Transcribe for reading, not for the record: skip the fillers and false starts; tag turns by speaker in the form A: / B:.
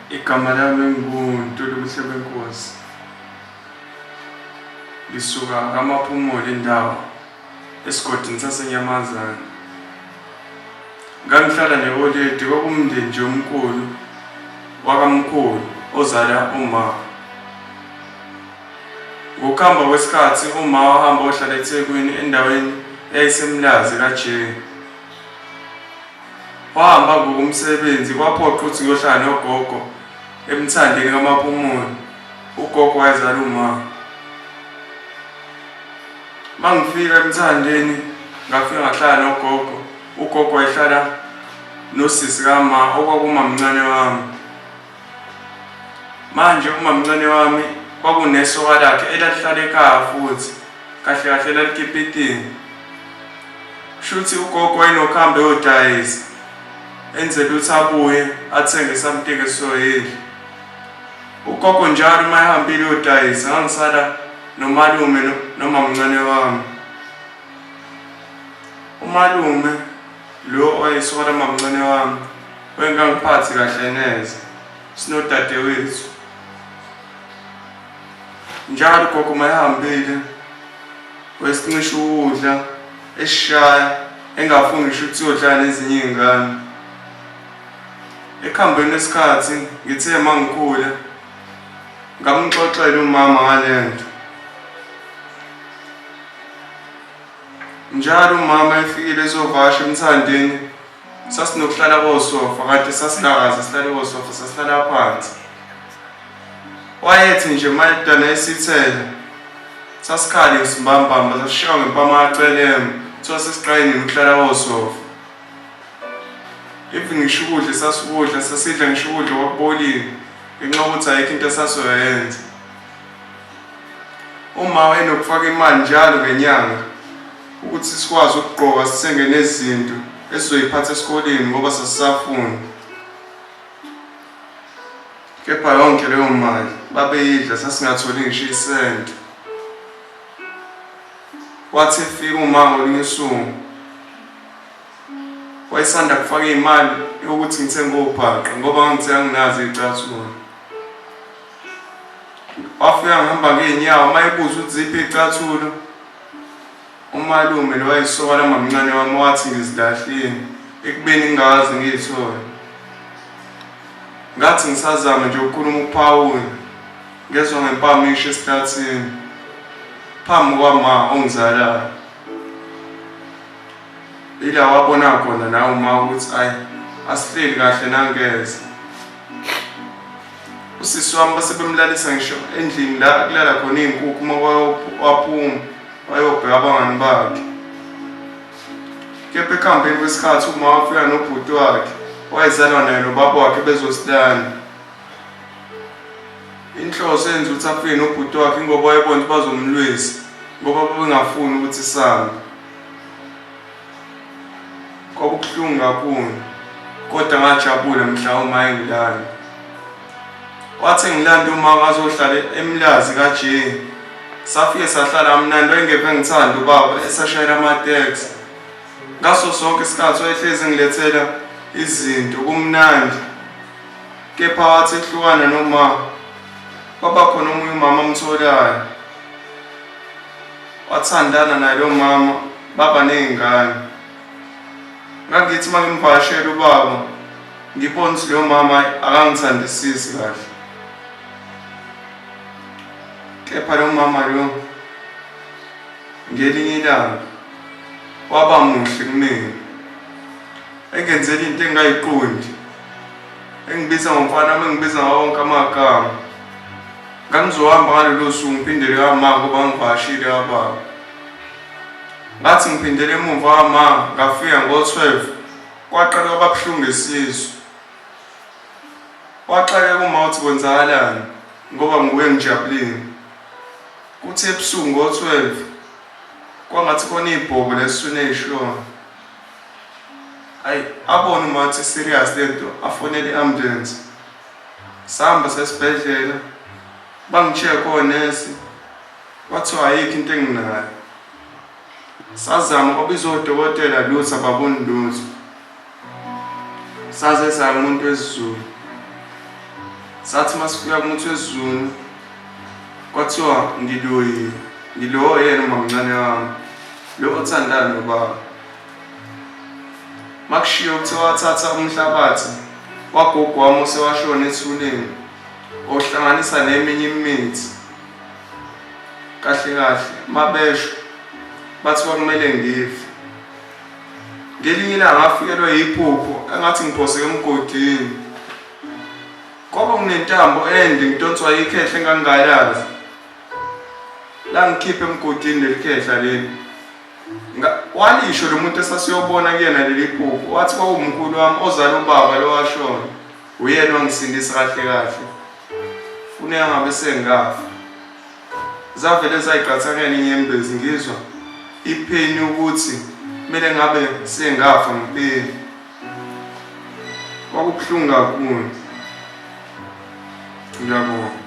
A: Igama lami nginguNtuli Buhlebeenkosi. Ngisuka kaMaphumulo indawo esigodini saseNyamazane. Ngangihlala ne-oledi kwakumndeni nje omkhulu wakamkhulu ozala uma. Ngokuhamba kwesikhathi uma wahamba wahlala eThekwini endaweni eyayiseMlazi kaJay. Wahamba ngokomsebenzi kwaphoqa ukuthi ngiyohlala nogogo eMthandeni kaMaphumulo. Ugogo wayezala uma. Mangifika eMthandeni ngafika ngahlala nogogo. Ugogo wayehlala nosisi kama okwakumamncane wami. Manje umamncane wami kwakunesoka lakhe elalihlala ekhaya futhi kahle kahle lalikipitini. Shuthi ugogo wayenokuhamba eyodayisa enzela ukuthi abuye athenge something esizoyidla. Ugogo njalo uma ehambile uyodayisa ngangisala nomalume nomamncane wami. Umalume lo owayesoka lamamncane wami wayengangiphathi kahle neze sinodadewethu. Njalo ugogo uma ehambile wayesincisha ukudla esishaya engafuni ngisho ukuthi siyodlala nezinye iy'ngane. Ekuhambeni kwesikhathi ngithe uma ngikhula ngamxoxela umama ngale nto. Njalo umama efikile ezovakasha eMthandeni sasinokuhlala kosofa kanti sasingakaze sihlale kosofa sasihlala phansi. Wayethi nje mayedana esithela sasikhale isimbambamba sasishaywa ngempama kacelemba kuthiwa sesiqale nini ukuhlala kosofa. If ngisho ukudla sasikudla sasidla ngisho ukudla kwakubolile ngenxa yokuthi ayikho into esasoyenza. Uma wayenokufaka imali njalo ngenyanga ukuthi sikwazi ukugqoka sithenge nezinto esizoyiphatha esikoleni ngoba sasisafunda. Kepha yonke leyo mali babeyidla sasingatholi ngisho isenti. Wathi efika uma ngolunye usuku wayesanda kufaka imali yokuthi ngithenge obhaqa ngoba ngangithe anginazo iy'cathulo. Wafika ngihamba ngey'nyawo uma ebuza ukuthi ziphi iy'cathulo umalume lo wayesoka lamamncane wami wathi ngizilahlile ekubeni ngingazi ngiy'thole. Ngathi ngisazama nje ukukhuluma ukuphawula ngezwa ngempama isho esihlathini phambi kwama ongizalayo. Ila wabona khona nawe uma ukuthi ayi asihleli kahle nangeze. Usisi wami base bemlalisa ngisho endlini la kulala khona iy'nkukhu uma waphuma wayobheka abangani bakhe. Kepha ekuhambeni kwesikhathi uma wafika nobhuti wakhe wayezalwa naye nobaba wakhe bezosilanda. Inhloso yenza ukuthi afike nobhuti wakhe ingoba wayebona ukuthi bazomlwisa ngoba babengafuni ukuthi sambe. Kwakubuhlungu kakhulu kodwa ngajabula mhla uma engilanda. Wathi engilanda uma ngazohlala eMlazi kaJay. Safike sahlala kamnandi wayengeve engithanda ubaba esashayela amateksi. Ngaso sonke isikhathi wayehlezi engilethela izinto kumnandi. Kepha wathi ehlukana noma kwaba khona omunye umama amtholayo. Wathandana naye lo mama baba ney'ngane. Ngangithi uma ngimvakashela ubaba ngibona ukuthi lo mama akangithandisisi kahle. Kepha lo mama lo ngelinye ilanga waba muhle kumina. Engenzela into engingayiqondi. Engibiza ngomfana wami engibiza ngawo wonke amagama. Ngangizohamba ngalolo suku ngiphindele kama ngoba ngivakashile kababa. Ngathi ngiphindele emuva kama ngafika ngo-12 kwaqala kwaba buhlungu isisu. Waxakeka uma uthi kwenzakalani ngoba ngibuye ngijabulile. Kuthi ebusuku ngo-12 kwangathi khona ibhobo lesiswini eyishona. Ayi abone uma uthi serious lento afonele i-ambulance. Sahamba sesibhedlela bangi-check onesi kwathiwa ayikho into enginayo. Sazama kwabiza odokotela lutho ababoni lutho. Saze saya kumuntu wesiZulu. Sathi masifika kumuthi wesiZulu kwathiwa ngiloyiwe, ngilowo yena umamncane wami lo othandana nobaba. Makushiwo kuthiwa wathatha umhlabathi wagogo wami osewashona ethuneni ohlanganisa neminye imithi. Kahle kahle mabesho bathi kwakumele ngife. Ngelinye ilanga ngafikelwa yiphupho engathi ngiphoseke emgodini. Kwaba kunentambo ende ngidonswa yikhehla engangingayazi. Langikhipha emgodini leli khehla leli. Walisho lo muntu esasiyobona kuyena leli phupho wathi kwakuwumkhulu wami ozala ubaba lo washona. Uyena wangisindisa kahle kahle. Funeka ngabe sengafa. Zavele zayiqhathakela inyembezi ngizwa ipheni ukuthi kumele ngabe sengafa ngempela. Kwakubuhlungu kakhulu. Ngiyabonga.